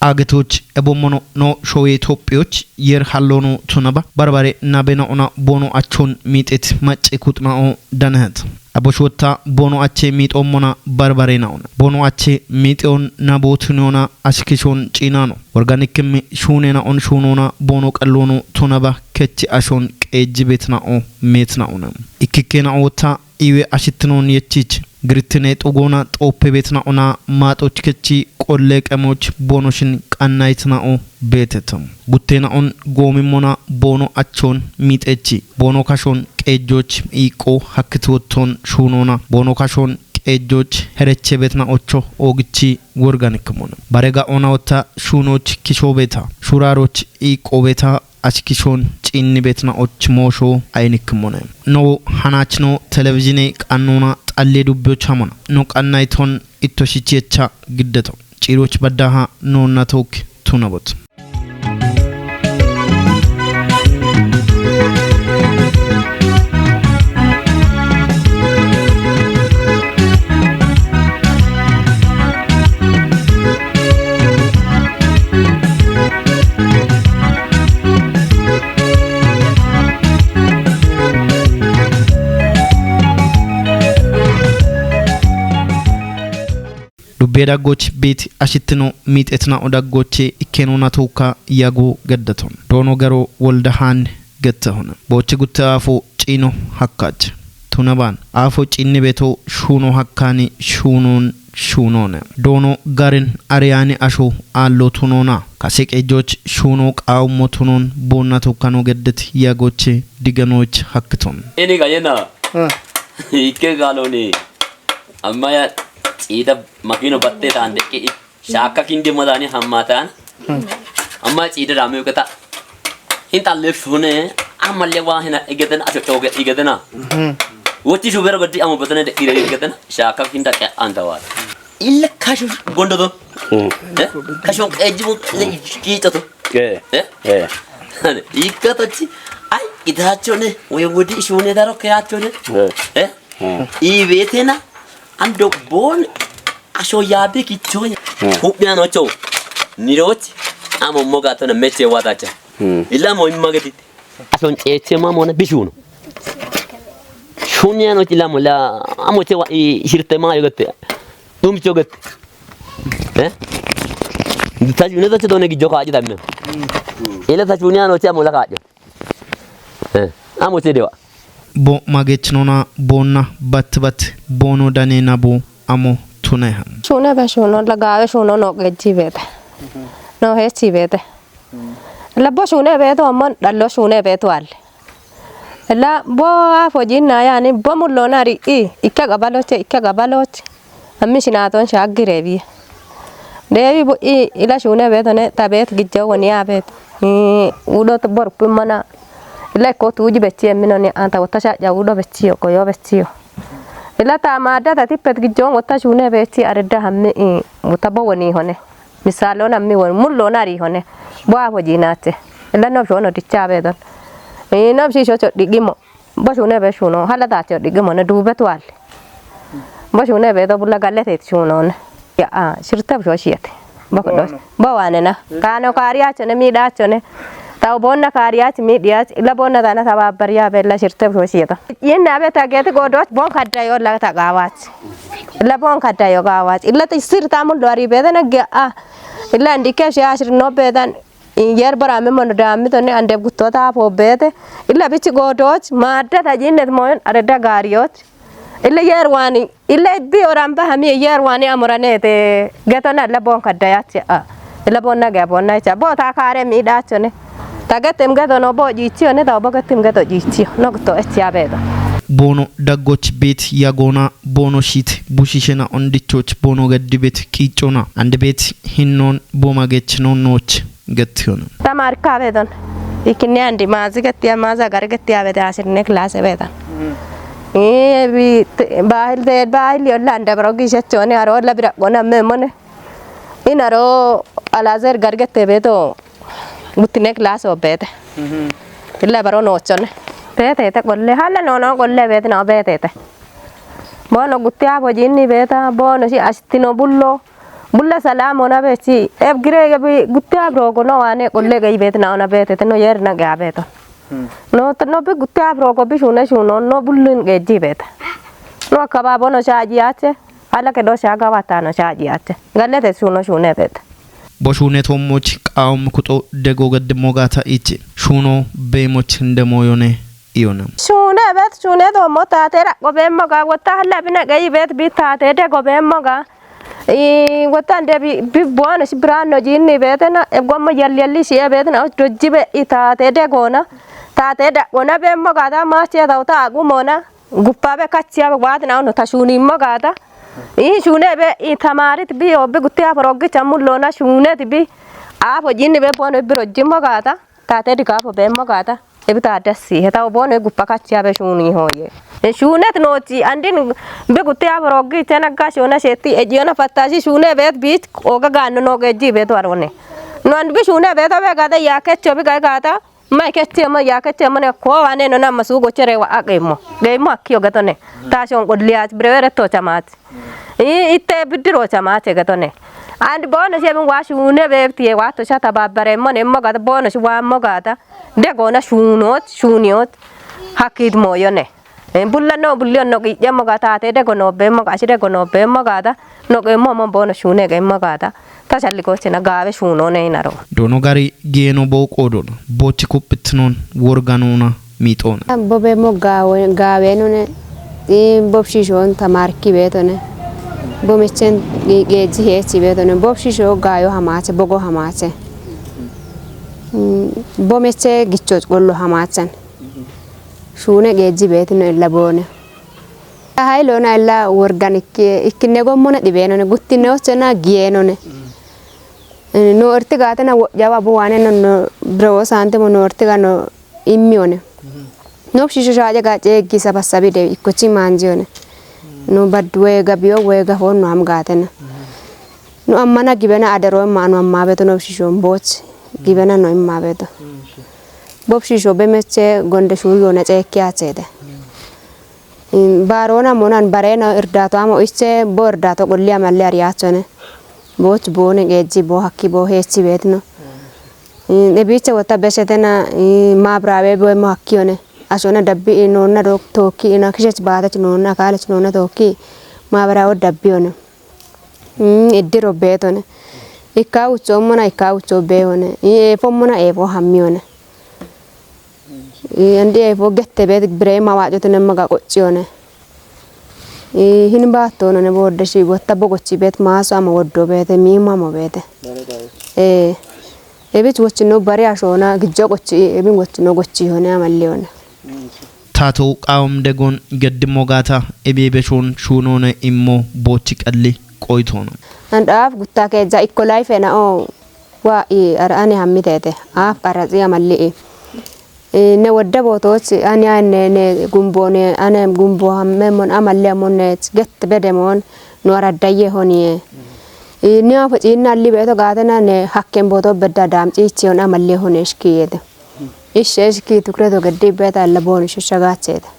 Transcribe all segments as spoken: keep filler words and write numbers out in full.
አገቶች እቦሞኖ ኖ ሾዌ ኢትዮጵዮች የር ሀሎኑ ቱነባ በርበሬ ናቤናኡና ቦኖ አቾን ሚጤት ማጨ ኩጥናኦ ደነህት። አቦሽ ወታ ቦኖ አቼ ሚጦሞና በርበሬ ናኡና። ቦኖ አቼ ሚጤዮን ናቦቱኒዮና አሽኪሾን ጪናኖ። ኦርጋኒክም ሹኔናኦን ሹኖና ቦኖ ቀሎኑ ቱነባ ከቺ አሾን ቄጅ ቤትናኦ ሜትናኡና። ኢክኬናኦ ወታ ኢዌ አሽትኖን የቺች ግርትኔ ጡጎና ጦፔ ቤትናኡና ማጦች ከቺ ቆሌ ቀሞች ቦኖሽን ቃናይትናኦ ቤትትም። ጉቴናኦን ጎሚሞና ቦኖ አቾን ሚጤቺ ቦኖ ካሾን ቄጆች ኢቆ ሀክትወቶን ሹኖና ቦኖ ካሾን ቄጆች ሄረቼ ቤትናኦቾ ኦግቺ ወርጋኒክሞን። ባሬጋ ኦና ወታ ሹኖች ኪሾ ቤታ ሹራሮች ኢቆ ቤታ አሽኪሾን ጪኒ ቤትናኦች ሞሾ አይንክሞነ። ኖ ሐናችኖ ቴሌቪዥኔ ቃኖና ጣሌ ዱቢዮች ሐሞና። ኖ ቃናይቶን ኢቶሽቼቻ ግደተው። ጪሮች በዳሃ ኖና ቶክ ቱነቦት። ዱቤ ዳጎች ቤት አሽትኖ ሚጤትናኦ ዳጎቼ ኢኬኖና ቶካ ያጎ ገደቶን። ዶኖ ገሮ ወልደሃን ገተሆነ። ቦቼ ጉተ አፎ ጪኖ ሀካች። ቱነባን አፎ ጪኒ ቤቶ ሹኖ ሀካኒ ሹኖን ሹኖነ። ዶኖ ጋርን አርያኒ አሾ አሎ ቱኖና። ካሴ ቄጆች ሹኖ ቃውሞ ቱኖን ቦና ቶካኖ ገደት ያጎቼ ዲገኖች ሀክቶን። Ini kayena. Ikke galoni. Amma ya cida makino batte tande. Shaakka kinde modani hammatan. Amma cida rame ukata. Hinta lefune. Amma lewa hina igedena acho choge igedena. Woti shubero gadi amma batane de ire igedena. Shaakka kinda ke andawa. Illa kashu gondo do. Eh? Kashu ejibu le kito to. Eh. Eh? Eh. Ikkatochi. Ai itachone. Oye wodi shune daro ke achone. Eh. Eh? Ibetena ando bon asho yabe kichonya. Hubya no cho. Nirochi. Amo moga to na meche watacha. Ila mo imageti. Ashon cheche mamo na bishuno. Shunya no chila mo la amo che wa i shirte ma yogote. Tum chogote. Eh? Ta june ta chedone gijo ka jidamna. Ila ta chunya no che amo la ka. Eh. Amo che dewa. Bo magechnona bonna bat bat bono dane nabo amo tunehan. Shune be shuno lagawe shuno no geji bete. No hechi bete. La bo shune beto amon dallo shune beto al. La bo a fojin na yani bo mullo na ri i ikke gabaloche ikke gabaloche. Ammi shinaton shagire bi. Devi bo i ila shune beto ne tabet gijjo woni abet. I udo to bor pumana. Ila ko tuji bechi emino ni anta wata sha ja udo bechi ko yo bechi. Ila ta mada ta tippet gijjo wata shune bechi arda hammi i wata bo woni hone. Misalo na mi won mullo na ri hone. Bo a fojinate. Ila no shono dicha bedon. E no shi sho cho digimo. Bo shune be shuno. Hala ta cho digimo ne dube twal. Bo shune be do bulla galete shuno ne. Ya a shirta bo shiete. Bo ko dos. Bo wane na. Kano kariya chone mi da chone. Taw bonna kariya mi diya. Ila bonna dana sabab bariya be la shirta bo shiete. Yen na be ta gete go dos bon kadda yo la ta gawach. Illa bon kadda yo gawach. Illa ta sir ta mun dori be na ge a. Illa ndi ke shi ashir no be dan. Yer bara me mon da mi to ne ande gutto ta po be te. Illa bichi go doch ma da ta jinnet mon are da gariot. Illa yer wani. Illa bi oran ba hami yer wani amorane te. Geto na la bon kadda ya che a. Illa bon na ge bon na cha. Bo ta kare mi da chone. Ta getem geto no bo ji chione ta bo getem geto ji chio. No to e chia be do. Bono daggoch bet yagona bono shit bushishena ondichoch bono gaddi bet kichona and bet hinnon boma gech non noch getiona. Tamar ka bedon. Ikine andi mazi getia maza gar getia bede asirne class bedan. E bi bahil de bahil yolla ande bro gishe chone aro la bira gona memone. Inaro alazer gargete beto gutine class obete. Illa baro nochone. Bete te golle hala no no golle bete no bete te. Bono gutte apo jinni beta bono si astino bullo. Bulla salam ona beti. Eb gire ge bi gutte abro go no ane kolle ge ibet na ona bete no yer na ge abeto. No, no bi gutte abro go bi shune shuno, no bullin ge jibet. No akaba bono shaji ache, ala ke do shaga wata no shaji ache. Galete shuno shune bet. Bo shunetommoch qaawum kuxo dego gadde mogata ichi. Shuno beemoch nde moyone iyona. Shune bet, shune dommo taate raqo beemmo ga, wotta halla bine qeyi bet bi taate dego beemmo ga. I wotta nde bi, bi bono shi brano jinni betena, e gommo yalli yalli shi e betena, dojji be i taate degona. Taate daqona beemmo ga ta mache tawta agumona. Guppabe kachiyabe watina ono ta shunimmo gata. I shunebe i tamarit bi obbe gutte afo roggicha mullona shuneti bi. Afo jinni be bono bi rojjimmo gata. Tate digafo bemmo gata. Ebi ta dassi heta bono guppa kachiyabe shuni hoye. E shunet noti andin be gutte afo roggicha nagga shona sheti e jiona fattashi shunebe bi oga ganno no geji be to arone. No and bi shunebe to be gata ya kecho bi ga gata. Mai kecce mo ya kecce mo ne ko wane no na masu go chere wa aqemo. Qeemo akkiyo getone. Ta shon qolliya brewere to chamat. I itte biddiro chamate getone. And bono she bin wa shune be tiye wa to shata babare mo ne mo gata bono shi wa mo gata. Degona shunot, shuniot. Hakit moyone. E bulla no bulli no qijje mo gata te dego no be mo gashi dego no be mo gata. No qeemo mo bono shune qeemo gata. Ta shalli gochina gaawe shuunoone inaro. Doono gari geeno boo qoodona. Boochi kuphitinoon worganoona miixoona. Bobe mo gaawe, gaawenone, i bobshishoon tamarki beetone. Bomechen ge-, geeji heechi beetone. Bobshisho gaayo hamaache, bogo hamaache. Mm, bomeche gichoch qollo hamaachan. Shuune geeji beetino illa boone. Haylona illa worgan ikki, ikkinne gommona dhibeenone, guttinne ochena giyeenone. Eh, no orti gaatena wo'jawa bu waane no, no, bro saante mo no orti ga no immione. No shisho shaaje ga ceeggi sabasabi de ikkochi maanjione. No bad weega biyo weega honno am gaatena. No ammana gibena adero ma no amma beto no shisho mboch. Gibena no imma beto. Bob shisho be meche gonde shuyo na ceekki achede. In barona monan barena irdato amo iche bo irdato qolli amalle ariyachone. Boch bone geji bo hakki bo hechi betno. In ebiche wota besetena, in mabrawe bo mo hakkione. Asona dabbi in nonna dok toki ina kishech batach nonna kalach nonna toki. Mabrawo dabbi one. In iddiro betone. Ikka ucho mona ikka ucho beone. In efo mona efo hammione. Ii, andi ay fo gette bet bire ma wajo tene maga qoccione. Ii, hin baattono ne bodde shi botta bogochi bet maaso ama woddo bete mi mamo bete. Ee. Ebich wochino bari ashona gijjo qochi ebin wochino gochi hone amalle hone. Tato qawm degon geddi mogata ebe beshon shunone immo bochi qalli qoytono. And af gutta ke ja ikko life na o. Wa i ara ane hammitete. Af qaraxi amalli i. I ne wodda botoch ani ane ne gumbo ne ane gumbo hamme mon amalle mon ne get bede mon no ara daye honiye. I ne apo ci nalli beto gatena ne hakken boto bedda dam ci ci on amalle hone shkiyete. Ishe shki tukre to geddi beta alla bon shisha gachete.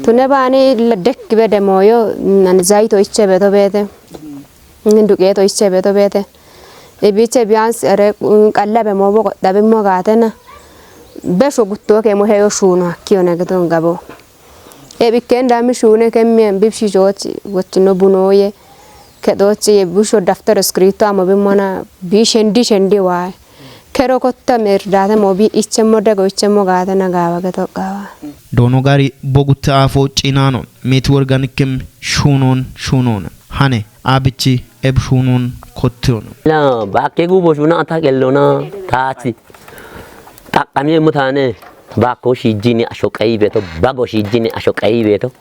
Tune bani la dek bede moyo nan zaito iche beto bete. Duqeeto iche beto beete. Ibiche biyans ere, mm, qallabe mo bogo dabe mo gatena. Besho gutto ke mo heyo shuno hakkiyo ne geton gabo. Ebikken dami shune kemme bibshi jochi wochino bunoye. Kedochi ye busho daftaro scritto amo bimona bi shendi shendi wae. Kero kotta merdate mo bi ichemmo dego ichemmo gatena gawa geto gawa. Dono gari bogutte afo cinano meti worganikkim shunon shunon. Hane abichi eb shunon kottiyon. La bakke gubo shuna ta kellona tati. Taqqami mutane bakko shijjini asho qayi beto, bago shijjini asho qayi beto.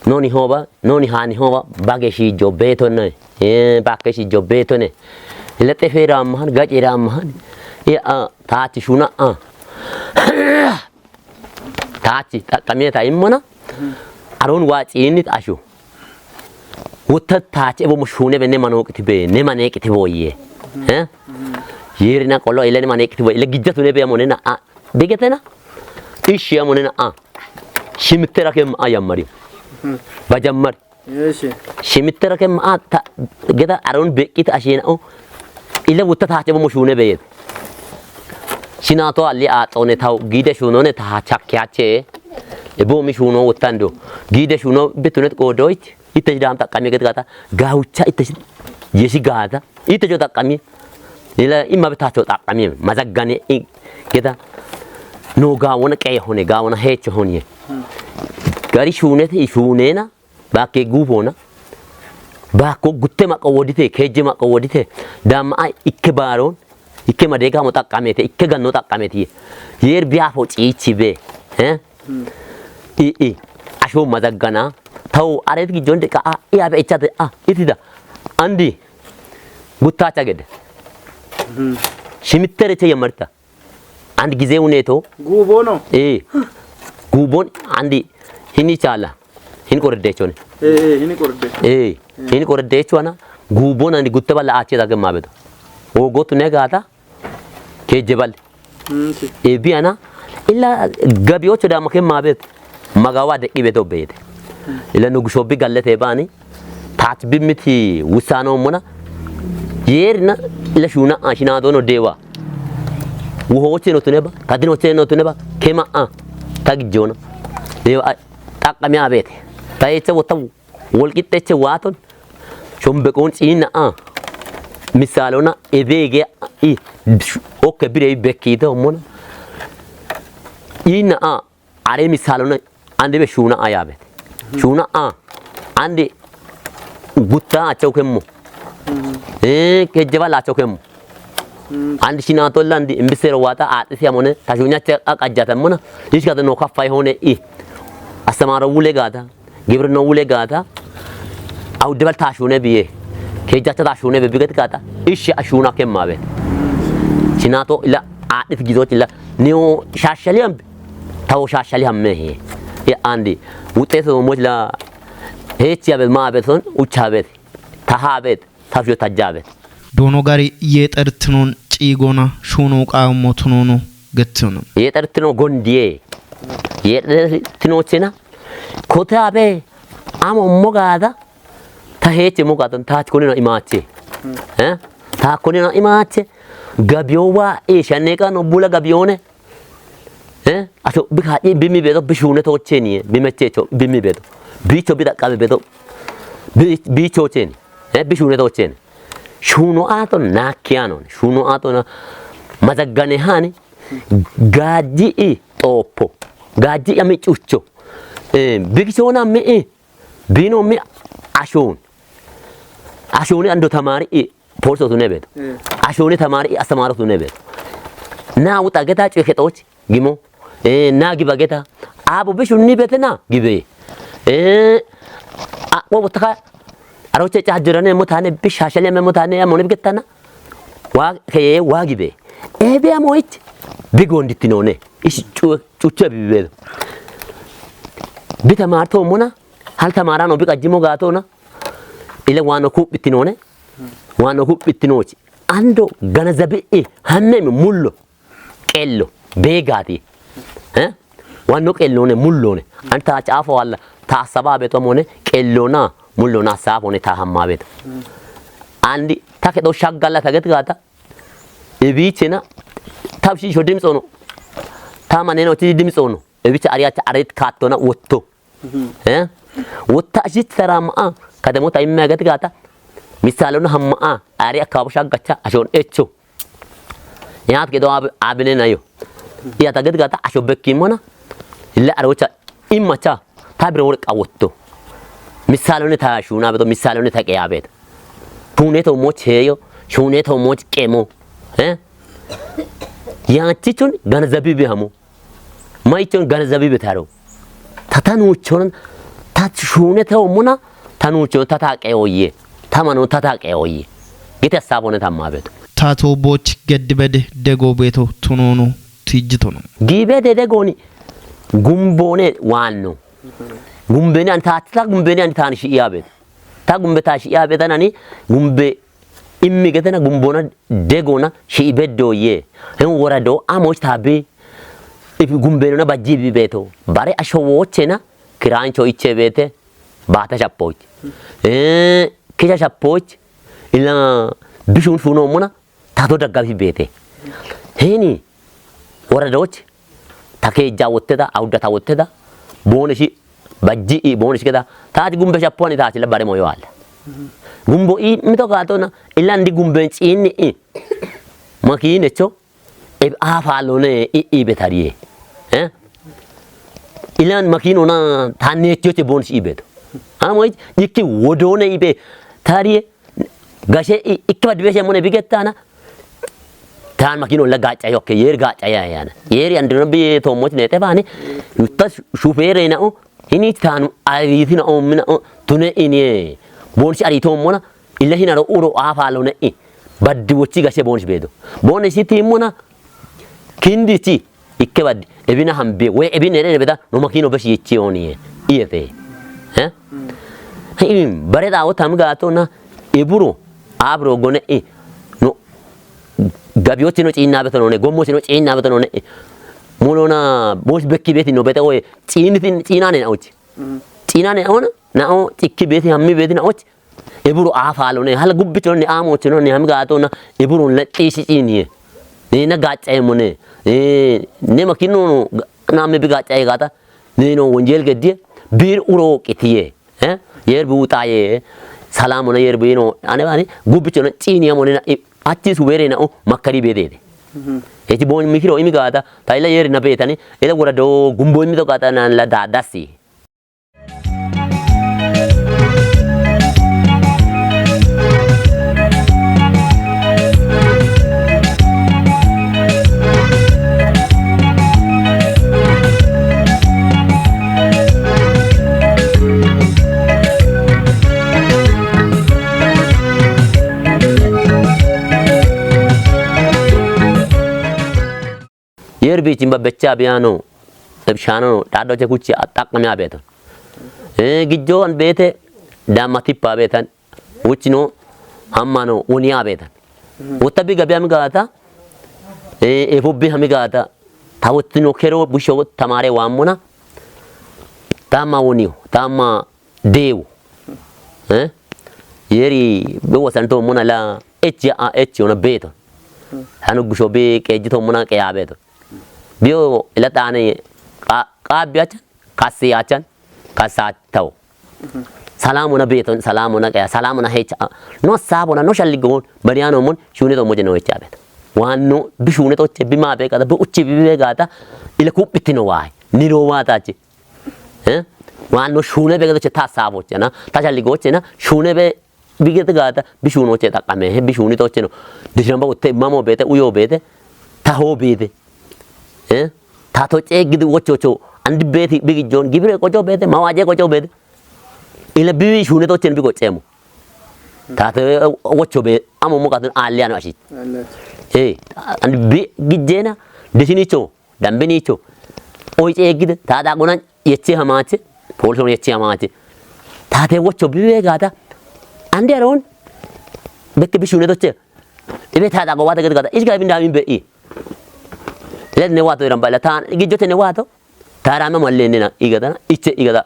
Noni hoba, noni hani hoba, bage shijjo beto ne. Eh, bakke shijjo beto ne. Ile tefera amhan, gacera amhan. Ya, ah, tati shuna, ah. Taachi xaqqamiyeta immona aron waaciinnit ashu. Wotta taachi ebo mushune benne manooqiti be ne maneeqiti boyye. Eh? Yerina qolo ile ne maneeqiti boyye ile gijjatu ne be amonena a degetena. Ishi amonena a. Shimittera kem a yammari. Bajammari. Eeshi. Shimittera ke ma'a ta geda aron beqqite ashiina'o. Ile wutta taache bomo shuune beyeet. Shinaato alli aaxoone tawo giide shuunoone ta chakkiyache. E bomi shuuno wuttando. Giide shuuno bitunet qoodoyt. Itte jidam xaqqami ged gaata. Gaawucha itte yeshi gaata. Itte jo xaqqami. Ila imma bitacho xaqqami. Mazaggane i geda. No gaawona qeehone, gaawona heecho honye. Gari shuunete i shuunena. Baakke guufoona. Baakko gutte maqo wodite, keejje maqo wodite. Damma ai ikke baaroon, ikke madeega mo xaqqamete, ikke ganno xaqqamete. Yeer biyaafo ciichi be. Eh? I, i. Asho mazaggana. Tawo aret gijjon de ka, a, i abe echate, a, itida. Andi. Guttacha gede. Shimitteri che yamarta. Andi gize uneto. Guubono. Eh. Guubon andi hini chala. Hin qoredechone. Eh, eh, hini qorede. Eh. Hin qoredechwana. Guubon andi gutte balla ache dage mabeto. O gotu ne gata. Keje bal. Mm, si. E biana. Illa gabiyocho da make mabet. Magawa de ibeto bete. Ila nugusho bi gallete bani. Taach bimmiti wusaano mona. Yeerina ila shuuna ashina dono dewa. Wuhoche no tuneba. Kadinoche no tuneba. Kema a. Tagijona. Dewa. Xaqqami abeete. Ta echa wotta wolqixxeche waaton shombeqoon ciinna a. Misaalona ebeege i. Okke bire bekkite ommona. Ciinna a. Are misaalona ande be shuuna a yaabeete. Shuuna a. Ande gutta acho kemmo. Eh, kejjeba lacho kemmo. Andi shinaatolla andi imbisero waata aaxisi amone tashuunyache aqajjatammona. Ish gata no kaffay hone i. Astamaro wule gaata. Gibirno wule gaata. Awu debal tashuune biye. Kejjacha tashuune be biget gaata. Ish ashuuna kemmabe. Shinaato ila aaxis gizoch ila. Niyo shashaliyan tawo shashali hamme he. Ya andi. Wuxeeso moch la hechi abet ma abet son ucha abet. Taha abet. Tafyo tajjabe. Doono gari yeexertinoon ciigoona shuunoo qaammo tunoono gettiyono. Yeexertino gondiye. Yeexertino chena. Kote abe. Amo mogada. Ta heche mogadon ta konino imache. Eh? Ta konino imache. Gabiyo wa e shanne qano bula gabiyone. Eh? Aso bi kaje bi mi bedo bi shune to cheni, bi meche cho bi mi bedo. Bi cho bi da kabe bedo. Bi, bi cho cheni. Eh? Bi shune to cheni. Shuno ato na kiano. Shuno ato na mazaggane hani. Gaji i topo. Gaji ami chucho. Eh, bi chona mi i. Bino mi ashon. Ashoni ando tamari i. Polso tune beto. Eh. Ashoni tamari i astamaro tune beto. Na uta geta cuye ketoch gimo. Eh, na giba geta. Abo bishun ni betena gibe. Eh, a wo taka. Aroche chajurane mo tane bishashale mo tane mo ne getana. Wa keye wa gibe. Ebe amoich. Bigondi tinone. Ish chu chuche bibe. Bitamarto mona. Hal tamarano bi qajjimo gaatona. Ile wano kubbittinone. Wano kubbittinoochi. Ando ganazabi e hamme mi mullo. Qello. Beegati. Eh? Wano qellone mullone. An ta caafo walla ta asaba beto mone qellona mullona asafone ta hamma beto. Andi ta kedo shaggalla ta get gata. Ebichena tabshi sho dimtsono. Ta maneno ti dimtsono. Ebicha ariya ta aret kattona wotto. Eh? Wotta ashit tara ma'a kademo ta imme aget gata. Misalon hamma'a ari akabo shaggacha ashon echo. Yat gedo ab-, abine nayo. Iya ta get gata asho bekki mona. Illa arocha immacha ta bire worqa wotto. Misalon ta shuna beto, misalon ta qeya beto. Shune to moch heyo, shune to moch qemo. Eh? Yachichun ganzabi be hamo. Maichon ganzabi betaro. Tata nuchon ta shune ta omuna ta nuchon tata qe oye. Ta mano tata qe oye. Gite sabone tamma beto. Tato boch geddi bede dego beto tunono tijjitono. Gibe de degoni gumbone wanno. Gumbene an ta ta gumbene an tan shi iyabe. Ta gumbe ta shi iyabe tanani gumbe immi getena gumbona degona shi ibeddo ye. Hen worado amoch tabi. Ifi gumbenona bajji bi beto. Bare asho wochena kirancho iche bete. Baata shappoch. Eh, kisha shappoch. Ila bishun funo mona. Tato daggabi bete. Heni. Waradoch. Take jawotteda, awda tawotteda. Bone shi, bajji i bone shi keda. Taati gumbe shappo ani taati la bare mo yo alla. Gumbo i mito gato na. Ila ndi gumbe chini i. Makine cho. Eb afalone i, i betariye. Eh? Ilan makinona tanne choche bone shi ibeto. Amo ich, ikki wodone ibe tariye. Gashe i, ikki badbe she mone bigettana. Tan makino la gacha yokke, yer gacha ya yana. Yer andro bi to moch ne te bani. Yutta shufere na o. Ini tan ariti na o mina o. Tune ini. Bone shi arito mona. Illa hinaro uro afalone i. Baddi wochi gashe bone shi bedo. Bone shi timona. Kindi chi. Ikke baddi. Ebina hambe. We ebina ere beda. No makino beshi yechi oni. Iyete. Eh? Him, bare da o tam gato na. Eburo. Abro gone i. No. Gabi wochi no china beto no ne. Gomo chi no china beto no ne. Mulona. Bone shi bekki beti no bete oye. Chini tin, china ne na ochi. China ne ona. Na o. Chikki beti hammi beti na ochi. Eburo afalone, hala gubbichonne, amochonne, hami gatona, eburo la tisi chiniye. Ne na gacha emone. Eh, ne makino no, na me bi gacha gata. Ne no wonjel gedie, bir uro kitiye. Eh? Yer bu taye. Salamona yer bu no. Ane bani, gubbichonne, chiniye mone na, i, achi subere na, o, makari bedede. Eti bon mikiro imi gata, taila yer na betani, ela gura do gumbo imi to gata na la da dasi. Yer bichin babbecha biyano, ebshano, dado che kuchi atakmi abeton. Eh, gijjo an bete, dama tippa betan, uchino, ammano, uni abetan. Utta bi gabi ami gata, eh, e fubbi ami gata, tawuttino kero busho tamare wamuna, tama unio, tama Dewu. Eh? Yeri be wasan to mona la echi a echi ona beto. Hanu gusho be keji to mona ke abeto. Bio ila tane ka ka biachan, kasi achan, kasa tau. Salamona beto, salamona ke, salamona hecha. No sabona, no shalligon, bariano mon, shune to moje no hecha beto. Wano, bishune to che, bima be kata, bu uchi be gata, ila kupitino wai. Niro wata chi. Eh? Wano shune bege doche ta sabo chena, ta chali go chena, shune be bige te gata, bishune che ta kame, he bishune to cheno. Dishamba utte mamo bete, uyo bete, ta ho bete. Eh? Ta to che gidi wocho cho, andi beti bigi jon, gibire kocho bete, mawaje kocho bete. Ile bi shune to chen bi kochemo. Ta te wocho be, amo mo katun aliano ashi. Eh, andi bi gijena, dishini cho. Dambinicho. Oy che gide, ta da gona yeche hamache, polson yeche hamache. Ta te wocho bibe gata. Ande aron, beke bishune doche. Ibe ta da go wata gata. Ish ga bin da bin be i. Let ne wato iran bala ta, gijote ne wato. Ta rama malle ne na, igata, iche igata.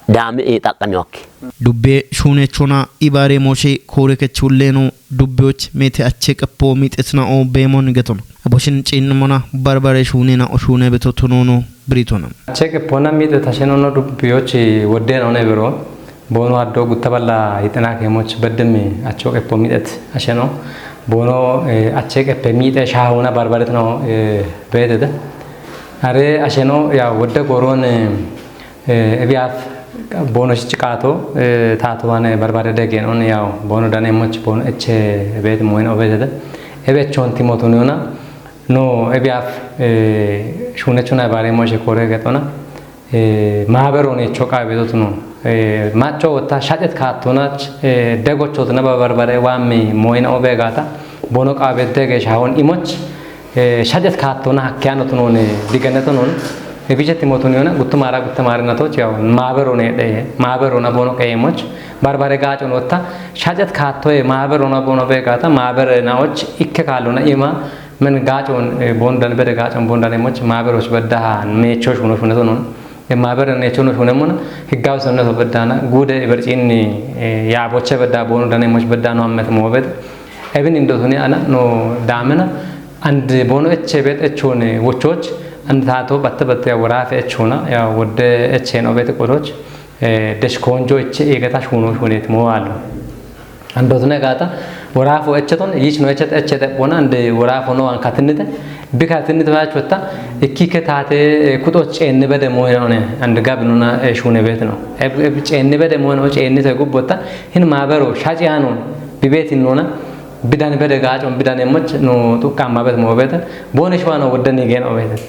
Dame e takkan yokke. Dubbe shune chona ibare moshe kore ke chulleno dubbe och mete ache kapo mit etna o bemon geton. Aboshin chin mona barbare shune na o shune beto tonono britona. Ache kapo na mit etasheno no dubbe och wodden one bero. Bono addo gutta balla itena ke moch beddemi acho kapo mit et asheno. Bono, eh, ache kapo mit e shahona barbare tno, eh, bedede. Are asheno ya wodde goron, eh, Eh, ebiaf bono shi cikato, eh, tato wane barbare degen on yaw, bono dane moch, bono eche ebet moen obetede. Ebe chon timoto niona, no, ebiaf, eh, shune chuna bare moche kore getona, eh, mahabero ne choka bedotuno, eh, macho ta shajet katona, eh, dego chotna ba barbare wami moen obegata, bono kabe dege shahon imoch, Eh, shajet kattona hakke anotunone diganetunon. E bije timotuniona guttumara guttumara nato ciao. Maberone de, maberona bono kemoch. Barbare gacho notta. Shajet kattoe maberona bono begata, mabere naoch, ikke kalona ima. Men gachon, eh, bondan bede gachon bondan emoch, maberoch beddaha, mecho shuno shunetunon. Maabere neechono shunemona higgawi sonne so beddana gude ibercinni yaaboche bedda boonu dane moch bedda no ammet moobet. Ebin indotuni ana no damena and bono eche bet echone wochoch and tato batte batte worafe echona ya wodde echen obet qodoch desh konjo eche egata shuno shunet mo alu. Andotune gata worafo echeton yich no echet eche de bona ande worafo no an katinite bika tinite ba chota ikkike tate kuto chenne bede mo ne and gab nuna shune bet no eb chenne bede mo no chenne te gubbota hin maabero shaci anon bibeti nuna bidan bede gacon bidan emoch no tukka mabet mo bet bone shwano wodde ni gen obet.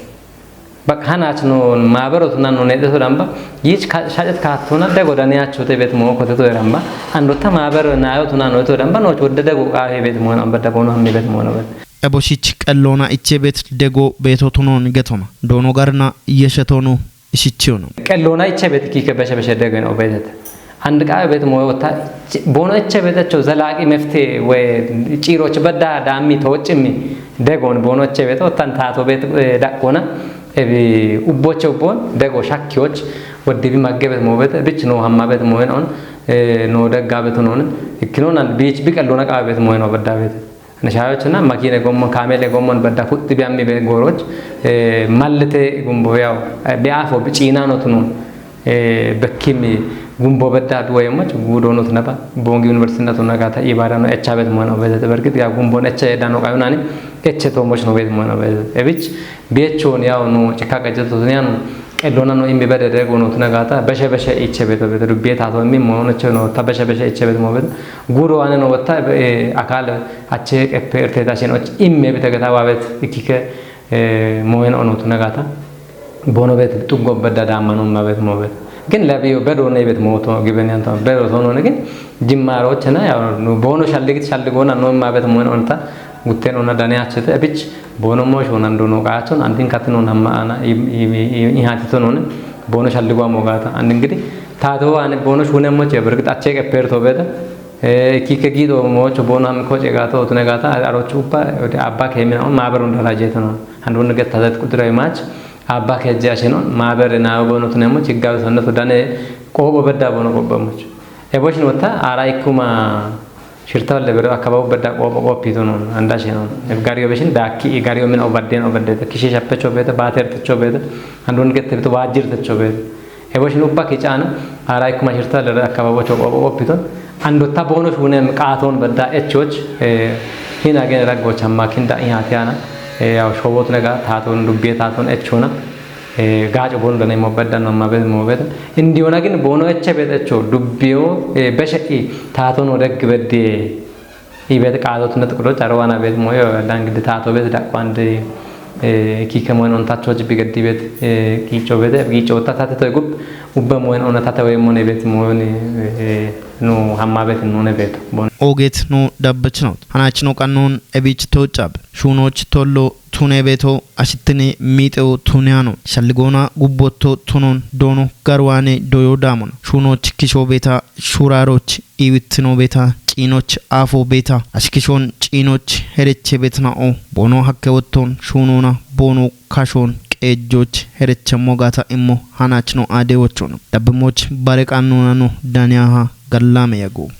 Bak hanach no maabero tunan no nede to damba yich shacet katuna de godane achu te bet mo kote to damba ando ta maabero na yo tunan no to damba no chodde de go ka he bet mo na bada bono hammi bet mo na bet. Eboshich qellona iche bet dego beto tunon getona dono garna yeshetonu ishichiyono. Qellona iche bet kike beshe beshe degen obedet. Andiqa bet moyota bono eche betecho zalaqi mefte we ciroch bedda dammi tochimmi degon bono eche bet otan tato bet daqqona ebi ubboche ubbon dego shakkiyoch woddi bi maggebet mobet bich no hamma bet moyen on no degga bet non ikkinonan bich bi qellona qabe bet moyen obedda bet. Nashaayochina makine gommon kaamele gommon badda futti biyammi be goroch mallite gumbo yaw bi'afo bi ciinano tunon bekkimi gumbo bedda duwa yemmoch gudo no tunaba bongi university na tunagata ibada no echa bet mono bezete bergit ya gumbo echa edano qayunani eche to moch no bet mono bezete ebich biechon yaw no cheka gajeto tunyan qellona no immi bedede gono tunagata beshe beshe iche beto beto dubbiye tato immi mono che no ta beshe beshe iche bet mo bet gudo ane no wata akale ache epe erte ta shin och imme bita gata wabet ikike moyen ono tunagata bono bet tuggo bedda damma no mabet mo bet gin labiyo bedo ne bet mo to giben yanto bedo to no ne gin jimmaro chena ya no bono shalligit shalligona no mabet moyen onta gutten ona dane achete abich bono mo shonan dono qachon andin katino namma ana i hati to no ne bono shalligo mo gata and ingidi tato ane bono shune mo che bergit ache epe to beta kike gido mocho bono am ko cegata otune gata aro chupa abba ke mina on maber un daraje tono handun get tadat kudra imach abba ke je asheno maber na bono tune mo chigga sonne to dane qobo bedda bono qobo mo e boshin wata ara ikuma shirta le bero akaba bedda qobo qopi tono anda sheno e gariyo beshin da ki gariyo min obadden obadde kishi shappe chobeta bater chobeta handun get to wajir chobeta Eboshin ubba kicana ara ikkuma shirta lere akababo cho qobo qopiton ando ta bono shunem qaton badda echoch hina gen raggo chamma kinda ihatiana yaw shobot nega taton dubbiye taton echona gaco bono dane mo badda no mabet mo bet indiona gin bono eche bet echo dubbiyo beshe i taton odeg bedde Ibet qaatotnet qudoch aro wana bet moyo dan gidi tato bet daqo ande kike moen on tacho jibi gedi bet qico bet qico ta tate toy gub ubbe moen on tate way mone bet moen no hamma bet none bet bon. Oget no dabbechnot hanachno qannon ebich tocab shunoch tollo tune beto ashittine miixewo tune ano shalligoona gubbotto tunon doono garwaane doyo daamon shuunoch kisho beeta shuraaroch iiwittino beeta ciinoch aafo beeta ashkishoon ciinoch hereche beetna'o boono hakke wotton shuunoona boono kashoon qeejjoch herechemmo gaata immo hanachno aadewochon dabbimoch bare qannoonano daniyaha gallaame yago.